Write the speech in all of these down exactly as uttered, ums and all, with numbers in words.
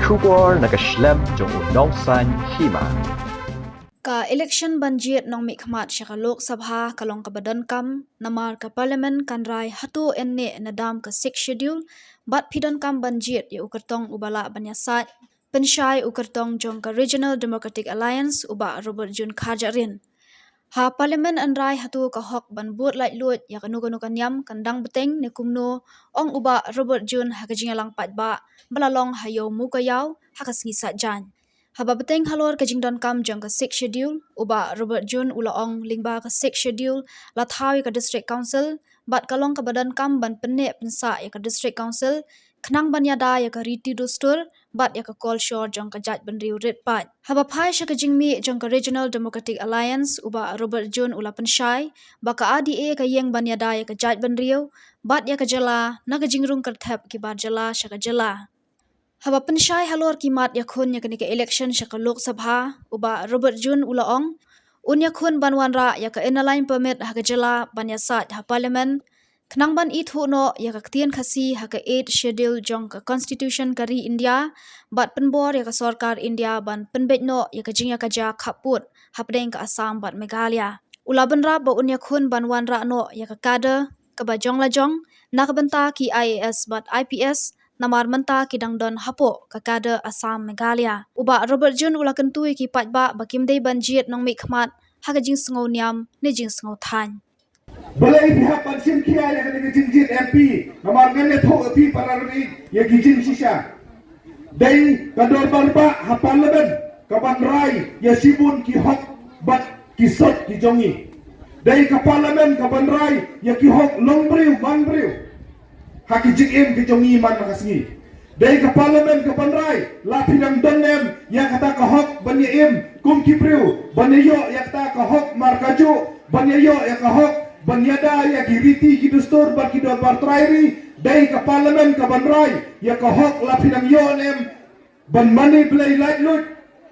Khubor na ka shlem jong u Nongsaiñ Hima. Ka election ban jied nongmihkhmat sha ka Lok Sabha ka long kaba donkam, namar ka Parliament kan rai hato yn neh na dam ka Sixth Schedule, bad phi donkam ban jied ïa u kyrtong uba lah ban ïasaid, pynshai u kyrtong jong ka Regional Democratic Alliance u Bah Robert June Kharjahrin. Ha Parliament yn rai hato ka hok ban bud laitluid ïa kano kano ka niam kan dang bteng ne kumno, ong u Bah Robert June ha ka jingïalang paidbah ba la long ha Ïew Mowkaiaw ha ka sngi Saitjaiñ. Haba bteng halor ka jingdonkam jong ka Sixth Schedule, u Bah Robert June u la ong lyngba ka Sixth Schedule la thaw ïa ka District Council, bad ka long kaba donkam ban pynneh pynsah ïa ka District Council khnang ban ïada ïa ka riti dustur bad ïa ka kolshor jong ka jaitbynriew rit paid. Haba phai sha ka jingmih jong ka Regional Democratic Alliance u Bah Robert June u la pynshai ba ka R D A ka ïeng ban ïada ïa ka jaitbynriew bad ïa ka jylla na ka jingrung kyrthep ki bar jylla sha ka jylla. Haba pynshai halor ki mat ïakhun ïa kane ka election sha ka Lok Sabha, u Bah Robert June u la ong un ïakhun ban wanrah ïa ka Inner Line Permit ha ka jylla ban ïasaid ha Parliament khnang ban ithuh noh ïa ka ktien Khasi ha ka Eighth Schedule jong ka Constitution ka ri India, bad pynbor ïa ka sorkar India ban pynbeit noh ïa ka jingïakajia khappud hapdeng ka Assam bad Meghalaya. U la bynrap ba un ïakhun ban wanrah noh ïa ka cadre kaba jong la jong na ka bynta ki I A S bad I P S, namar mynta ki dang don hapoh ka cadre Assam Meghalaya. U Bah Robert June u la kyntu ïa ki paidbah ba kim dei ban jied nongmihkhmat ha ka jingsngew niam ne jingsngew thaiñ. Balei phi hap ban shim khia ïa kane ka jingjit M P? Namar ngan ïathuh ïa phi para ri ïa ki jingshisha. Dei ka dorbar bah ha Parliament ka ban rai ïa shibun ki hok bad ki sot ki jong ngi. Dei ka Parliament ka ban rai ïa ki hok longbriew manbriew ha ki jingim ki jong ngi man la ka sngi. Dei ka Parliament ka ban rai la phi dang don em ïa kata ka hok ban ïa im kum ki briew, ban ïa ïoh ïa kata ka hok markajuh, ban ïa ïoh ïa ka hok ban ïada ïa ki riti ki dustur bad ki dorbar trai ri. Dei ka Parliament ka ban rai ïa ka hok la phi dang ïoh em ban mane blei laitluid.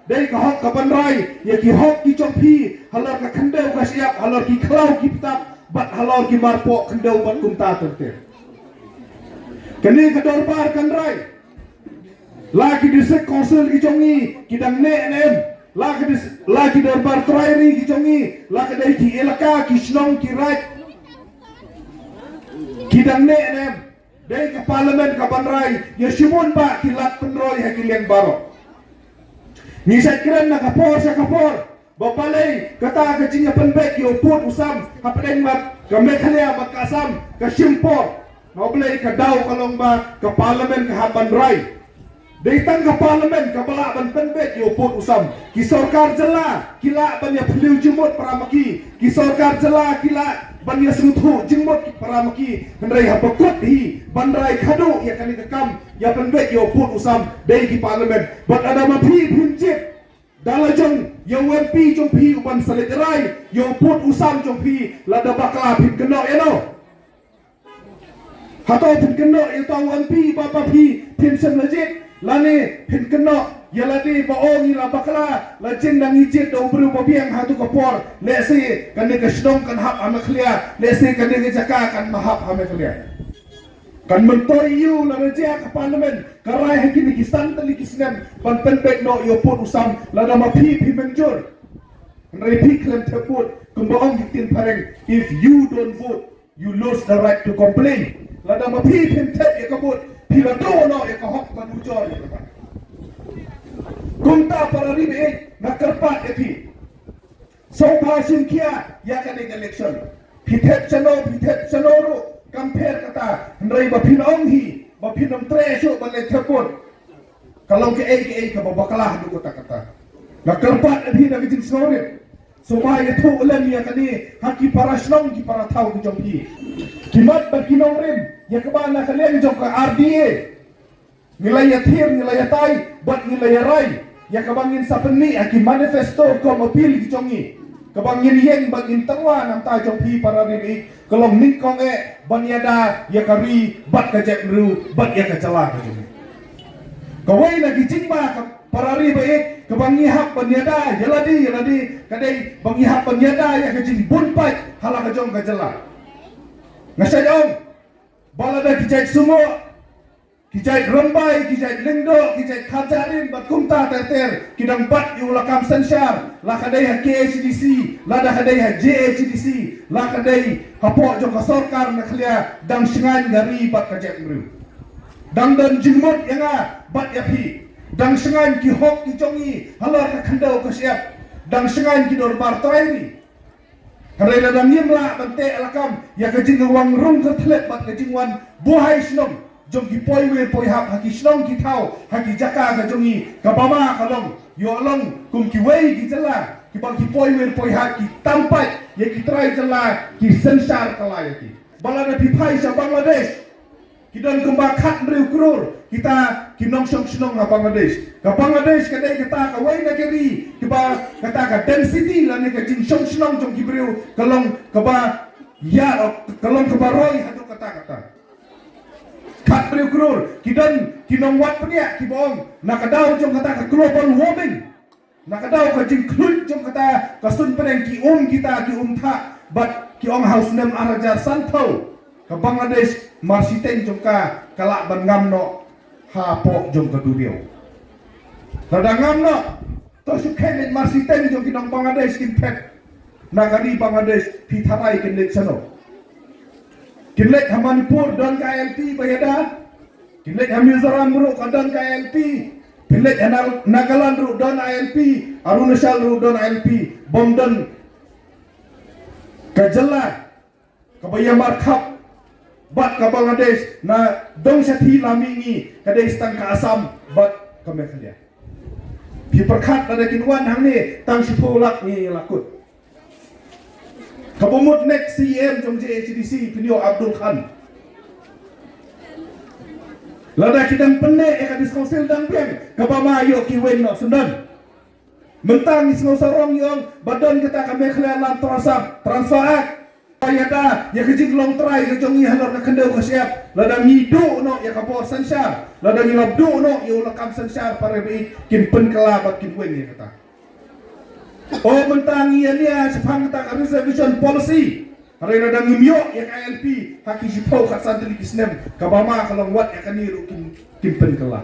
Dei ka hok ka ban rai ïa ki hok ki jong phi halor ka khyndew ka shyiap, halor ki khlaw ki btap bad halor ki marpoh khyndew bad kumta ter ter. Kane ka dorbar kan rai la ki District Council ki jong ngi ki dang neh ne em, la ki dis-, la ki dorbar trai ri ki jong ngi, la ka dei ki elaka, ki shnong, ki raid ki dang neh ne em. Dei ka Parliament ka ban rai ïa shibun bah ki lad pynroi ha ki liang baroh. Ngi shait kren na ka por sha ka por ba balei kata ka jingïapynbeit ïa u pud u sam hapdeng bad ka Meghalaya bad ka Assam ka shim por. Nga ong balei? Ka daw ka long ba ka Parliament ka hap ban rai. Dei tang ka Parliament kaba lah ban pynbeit ïa u pud u sam. Ki sorkar jylla ki lah ban ïa phylliew jingmut para ma ki. Ki sorkar jylla ki lah ban ïa sngewthuh jingmut para ma ki. Hynrei haba kut hi ban rai khadduh ïa kane ka kam ïa pynbeit ïa u pud u sam, dei ki Parliament. Bad lada ma phi phim jied da la jong ïa u M P jong phi u ban sa leit rai ïa u pud u sam jong phi, lada bakla phin kynnoh ïa no? Hato phin kynnoh ïa uta u M P ba, ba phi phim shym la jied? Lane phin kynnoh ïa lade ba, o, ngi la bakla, la jin da ngi jied da u briew ba biang ha tu ka por, lehse kane ka shnong kan hap ha Meghalaya, lehse kane ka jaka kan hap ha Meghalaya. Kan myntoi ïa u lada jia ka Parliament ka rai ha kine ki san tylli ki snem ban pynbeit noh ïa u pud u sam, lada ma phi phi mynjur. Hynrei phi khlem thep vote, kumba ong ki ktien phareng, if you don't vote, you lose the right to complain. Lada ma phi phim thep ïa ka vote, phi la duh noh ïa ka hok ban ujor ïa kata. Kumta para ri baieit, nga kyrpad ïa phi, sngewbha shim khia ïa kane ka election. Phi thep shano, phi thep shano ruh kam pher kata, hynrei ba phin ong hi ba phin ym treh shuh ban leit thep vote, ka long kaei kaei kaba bakla haduh katta katta. Nga kyrpad ïa phi da ka jingsngewrit, sngewbha ïathuh lem ïa kane ha ki para shnong, ki para thaw ki jong phi. Ki mat bad ki nongrim ïa kaba na ka liang jong ka R D A ngi la ïathir, ngi la ïatai bad ngi la ïarai ïa kaba ngin sa pynmih ha ki manifesto kum appeal ki jong ngi, kaba ngin ïeng bad ngin tyrwa na ka bynta jong phi para ri baieit, ka long nyngkong eh ban ïada ïa ka ri bad ka jaitbynriew bad ïa ka jylla ka jong ngi. Kawei na ki jingma ka para ri baieit kaba ngi hap ban ïada ïa lade ïa lade ka dei ba ngi hap ban ïada ïa ka jingbun paid ha la ka jong ka jylla. Nga shait ong ba lada ki jait sumok, Ki jait Rymbai, ki jait Lyngdoh, ki jait Kharjahrin bad kumta ter ter ki dang bat ïa u lakam synshar, la ka dei ha K H A D C, lada ka dei ha J H A D C, la ka dei hapoh jong ka sorkar na khlieh, dang shngaiñ ka ri bad ka jaitbynriew. Dang don jingmut ïa nga bad ïa phi. Dang shngaiñ ki hok ki jong ngi halor ka khyndew ka shyiap. Dang shngaiñ ki dorbar trai ri. Hynrei lada ngim lah ban teh lakam ïa ka jingwan rung ka thlep bad ka jingwan buhai shnong jong ki poiwir poihap ha ki shnong ki thaw, ha ki jaka ka jong ngi, kaba ma ka long, ïoh long kum kiwei ki jylla kiba ki poiwir poihap ki tam pait ïa ki trai jylla, ki synshar kylla ïa ki. Ba lada phi phai sha Bangladesh, ki don kumba khathynriew klur kita ki nongshong shnong ha Bangladesh. Ka Bangladesh ka dei kata kawei na ki ri kiba kata ka density lane ka jingshong shnong jong ki briew ka long kaba ïa, ka long kaba roi haduh katta katta. Khathynriew klur, ki don ki nongwad pynïaid kiba ong na ka daw jong kata ka global warming, na ka daw ka jingkhluit jong kata ka suiñ pdeng, ki um kita ki um thah bad ki ong ha u snem ar hajar sanphew ka Bangladesh, mar shiteng jong ka ka lah ban ngam noh hapoh jong ka duriaw. Lada ngam noh, to shu kheiñ, mar shiteng jong ki nong Bangladesh kin phet na ka ri Bangladesh. Phi tharai kin leit shano? Kin leit ha Manipur don ka I L P ba ïada. Kin leit ha Mizoram ruh ka don ka I L P. Kin leit ha Na-, Nagaland ruh don I L P. Arunachal ruh don I L P. Bym don ka jylla kaba ïa markhap bad ka Bangladesh na dong shathie la mihngi, ka dei tang ka Assam bad ka Meghalaya. Phi pyrkhat, lada kin wan hangne tang shiphew lak ngi la kut. Kaba mut next C E M jong J H A D C phin ïoh Abdul Khan. Lada ki dang pynneh ïa ka District Council dang biang, kaba ma ïoh ki weng noh syndon. Mynta ngi sngew sarong ïa ong ba don kata ka Meghalaya Land Transfer, Transfer Act. Ba ïada ïa ka jinglong trai ka jong ngi halor ka khyndew ka shyiap, lada ngi duh noh ïa ka bor synshar, lada ngi la duh noh ïa u lakam synshar, para baieit, kin pynkylla bad kin weng ïa kata. O, mynta ngi ïania shaphang kata ka reservation policy. Hynrei lada ngim ïoh ïa ka I L P ha ki shiphew khatsan tylli ki snem, kaba ma ka long wat ïa kane ruh kin, kin pynkylla.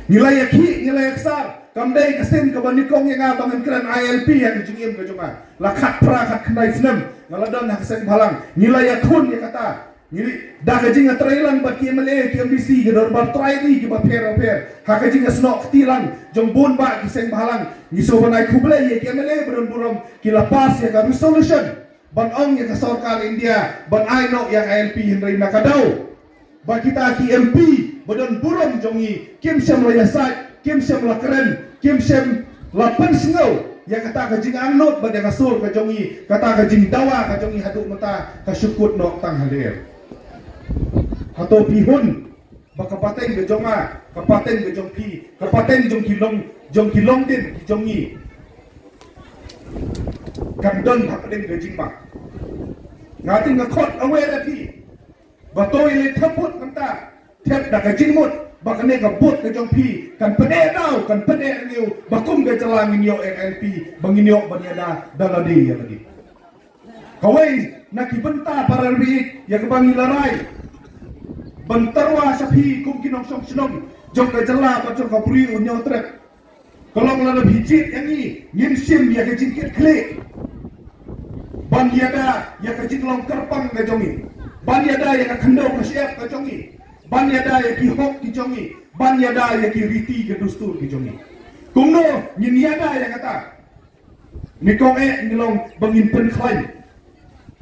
Ngi la ïakhih, ngi la ïaksar, kam dei ka sien kaba nyngkong ïa nga ba ngan kren I L P ha ka jingim ka jong nga. La khatphra khatkhyndai snem nga la don ha ka seng bhalang. Ngi la ïakhun ïa kata. Ngi, da ka jingïatreilang bad ki M L A, ki M D C, ki dorbar trai ri kiba pher bapher, ha ka jingïasnoh kti lang jong bun bah ki seng bhalang, ngi sngewbha ban ai khublei ïa ki M L A ba don burom, ki la pass ïa ka resolution ban ong ïa ka sorkar India ban ai noh ïa ka I L P, hynrei na ka daw ba kita ki M P ba don burom jong ngi kim shym la ïasaid, kim shym la kren, kim shym la pynsngew ïa kata ka jingangnud bad ïa ka sur ka jong ngi, kata ka jingdawa ka jong ngi haduh mynta ka shu kut noh tang ha lyer. Hato phi hun ba ka pateng ka jong nga, ka pateng ka jong phi, ka pateng jong ki long, jong ki longdien ki jong ngi kan don hapdeng ka jingma? Nga tip, nga khot aware ïa phi ba to ïaleh thep vote mynta, thep da ka jingmut ba kane ka vote ka jong phi kan pyneh daw, kan pyneh rngiew ba kum ka jylla ngin ïoh M L A, ba ngin ïoh ban ïada da lade ïa lade. Kawei na ki bynta, para baieit, ïa kaba ngi la rai ban tyrwa sha phi kum ki nongshong shnong jong ka jylla bad jong ka Bri u Hynñiewtrep, ka long lada phi jied ïa ngi, ngin shim ïa ka jingkitkhlieh ban ïada ïa ka jinglong kyrpang ka jong ngi, ban ïada ïa ka khyndew ka shyiap ka jong ngi, ban ïada ïa ki hok ki jong ngi, ban ïada ïa ki riti ki dustur ki jong ngi. Kumno ngin ïada ïa kata? Nyngkong eh ngi long ba ngin pynkhlaiñ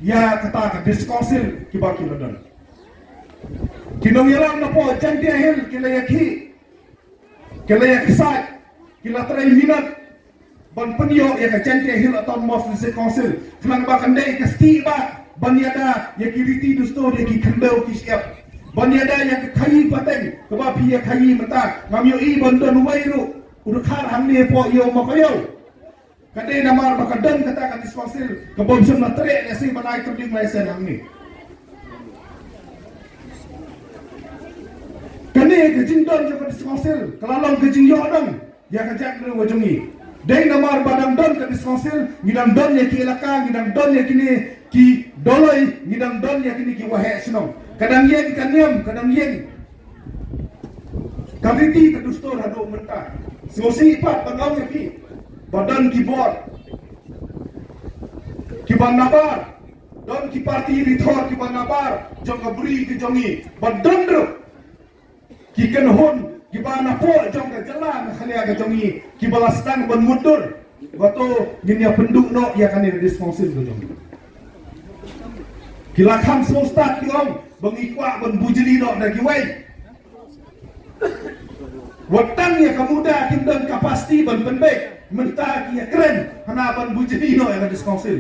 ïa kata ka District Council kiba ki la don. Ki nongïalam napoh Jaintia Hills ki la ïakhih, ki la ïaksaid, ki la trei minot ban pynïoh ïa ka Jaintia Hills Autonomous District Council, khnang ba kan dei ka stieh ba ban ïada ïa ki riti dustur, ïa ki khyndew ki shyiap, ban ïada ïa ka khaïi pateng kaba phi ïakhaïi mynta. Ngam ïohi ban don uwei ruh u dkhar hangne hapoh Ïew Mawkaiaw. Ka dei namar ba ka don kata ka District Council kaba ym shym la treh lehse ban ai trading license hangne. Kane ka jingdon jong ka District Council ka la long ka jingïoh dong ïa ka jaitbynriew ka jong ngi. Dei namar ba dang don ka District Council, ngi dang don ïa ki elaka, ngi dang don ïa kine ki doloi, ngi dang don ïa kine ki waheh shnong. Ka dang ïeng ka niam, ka dang ïeng Ka riti ka dustur haduh mynta. Sngewsih pat ban ong ïa phi ba don ki bor kiba nabar, don ki parti rithor kiba nabar jong ka bri ka jong ngi, ba don ruh ki kynhun kiba napoh jong ka jylla Meghalaya ka jong ngi kiba la sdang ban mutdur ba to ngin ïa pynduh noh ïa kane ka District Council ka jong ngi. Ki la kham sngewstad ki ong ba ngi kwah ban bujli noh da kiwei. Wat tang ïa ka MUDA kim don capacity ban pynbeit, mynta ki ïa kren hana ban bujli noh ïa ka District Council.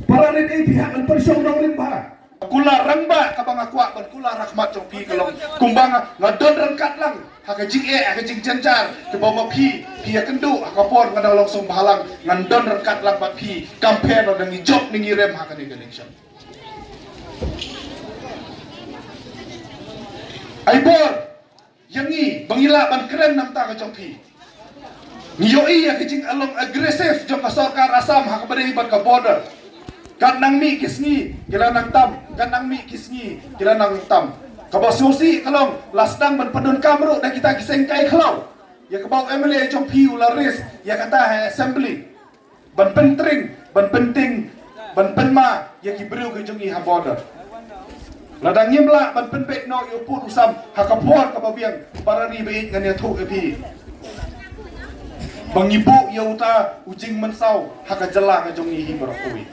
Para rit ei phi hap ban pyrshang nongrim bha. Kular rangbah kaba nga kwah ban kular ha khmat jong phi ka long kumba nga, nga don ryngkat lang ha ka jingeh, ha ka jingjynjar kaba ma phi, phi ïa kynduh ha ka por nga dang long sngewbha lang, ngan don ryngkat lang bad phi, compare na ngi jop ngi rem ha kane ka election. Ai bor ïa ngi ba ngi lah ban kren na bynta ka jong phi. Ngi ïohi ïa ka jinglong aggressive jong ka sorkar Assam ha kaba ïadei bad ka border. Kat nang mih ki sngi ki la nang tam, kat nang mih ki sngi ki la nang tam. Kaba sngewsih ka long la sdang ban pyndonkam ruh da kita ki seng kai khlaw ïa kaba u M L A jong phi u la raise ïa kata ha assembly. Ban pyntring, ban pynting, ban pynma ïa ki briew ki jong ngi ha border. Lada ngim lah ban pynbeit noh ïa u pud u sam ha ka por kaba biang, para ri ba ïeit, ngan ïathuh ïa phi ba ngi buh ïa uta u jingmynsaw ha ka jylla ka jong ngi hi baroh kawei.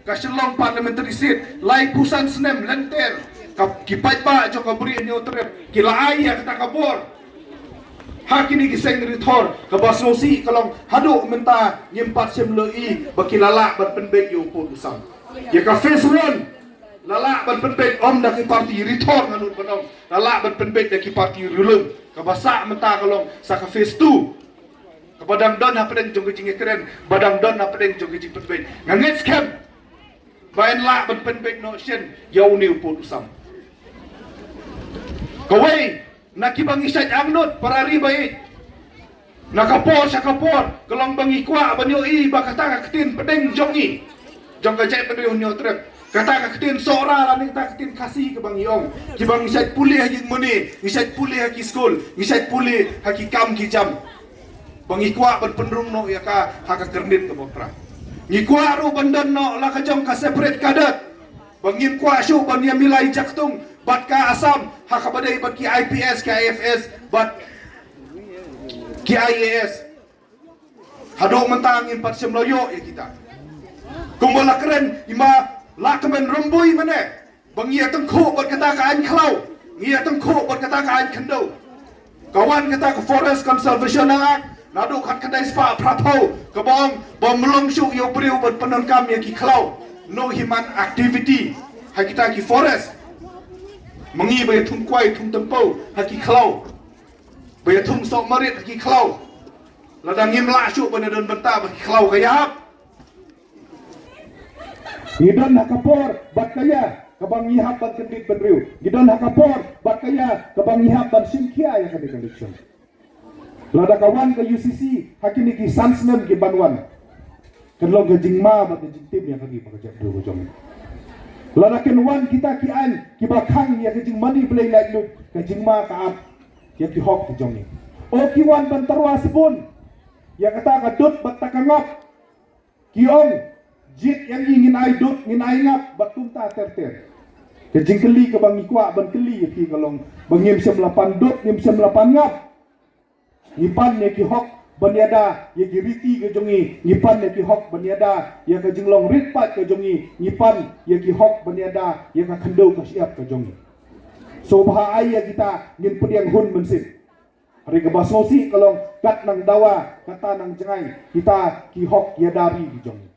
Ka Shillong Parliamentary Seat, laiphew san snem lynter ka, ki paidbah jong ka Bri Hynñiewtrep ki la ai ïa kata ka bor ha kine ki seng rithor. Kaba sngewsih ka long haduh mynta ngim pat shym la ïohi ba ki la lah ban pynbeit ïa u pud u sam. Ïa ka phase one la lah ban pynbeit ym da ki parti rithor, nga nud ban ong la lah ban pynbeit da ki parti riewlum. Kaba sah mynta ka long sa ka phase two kaba dang don hapdeng jong ka jingïakren, ba dang don hapdeng jong ka jingpynbeit. Nga ngeit skhem ba yn lah ban pynbeit noh shen ïa une u pud u sam. Kawei na kiba ngi shait angnud, para ri ba ïeit, na ka por sha ka por ka long ba ngi kwah ban ïohi ba kata ka ktien pdeng jong ngi, jong ka jaitbynriew Hynñiewtrep, kata ka ktien Sohra lane kata ka ktien Khasi kaba ngi ong, kiba ngi shait pule ha ki mane, ngi shait pule ha ki skul, ngi shait pule ha ki kam ki jam, ba ngi kwah ban pynrung noh ïa ka ha ka kyrnit kaba pra. Ngi kwah ruh ban don noh la ka jong ka separate cadre, ba ngim kwah shuh ban ïa milai jaktung bad ka Assam ha kaba dei bad ki I P S, ki I F S bad ki I A S. Haduh mynta ngim pat shym la ïoh ïa kita. Kumba la kren i ma Lahkmen Rymbui mynne, ba ngi ïa tyngkhuh bad kata ka aiñ khlaw, ngi ïa tyngkhuh bad kata ka aiñ khyndew. Ka wan kata ka Forest Conservation Act naduh khatkhyndai spah phraphew kaba ong ba ym long shuh ïa u briew ban pyndonkam ïa ki khlaw, no human activity ha kita ki forest. Ma ngi ba ïa thung kwai thung tympew ha ki khlaw, ba ïa thung soh marit ha ki khlaw. Lada ngim lah shuh ban ïa don bynta bad ki khlaw ka ïahap. Ngi don ha ka por bad ka ïa kaba ngi hap ban kyndit bynriew. Ngi don ha ka por bad ka ïa kaba ngi hap ban shim khia ïa kane ka election. Lada ka wan ka U C C ha kine ki san snem ki ban wan, kan long ka jingma bad ka jingtim ïa ka ngi bad ka jaitbynriew ka jong ngi. Lada kan wan kita ki aiñ kiba khang ïa ka jingmane blei laitluid, ka jingma ka ap ïa ki hok ki jong ngi. O ki wan ban tyrwa sbun ïa kata ka dud bad ta ka ngap. Ki ong, jied ïa ngi ngin ai dud, ngin ai ngap bad kumta ter ter. Ka jingkylli kaba ngi kwah ban kylli ïa phi ka long ba ngim shym la pan dud, ngim shym la pan ngap. Ngi pan ïa ki hok ban ïada ïa ki riti ka jong ngi, ngi pan ïa ki hok ban ïada ïa ka jinglong rit paid ka jong ngi, ngi pan ïa ki hok ban ïada ïa ka khyndew ka shyiap ka jong ngi. Sngewbha ai ïa kita ngin pdiang hun mynsiem. Hynrei kaba sngewsih ka long kat nang dawa kata nang jngai kita ki hok ïada ri ki jong ngi.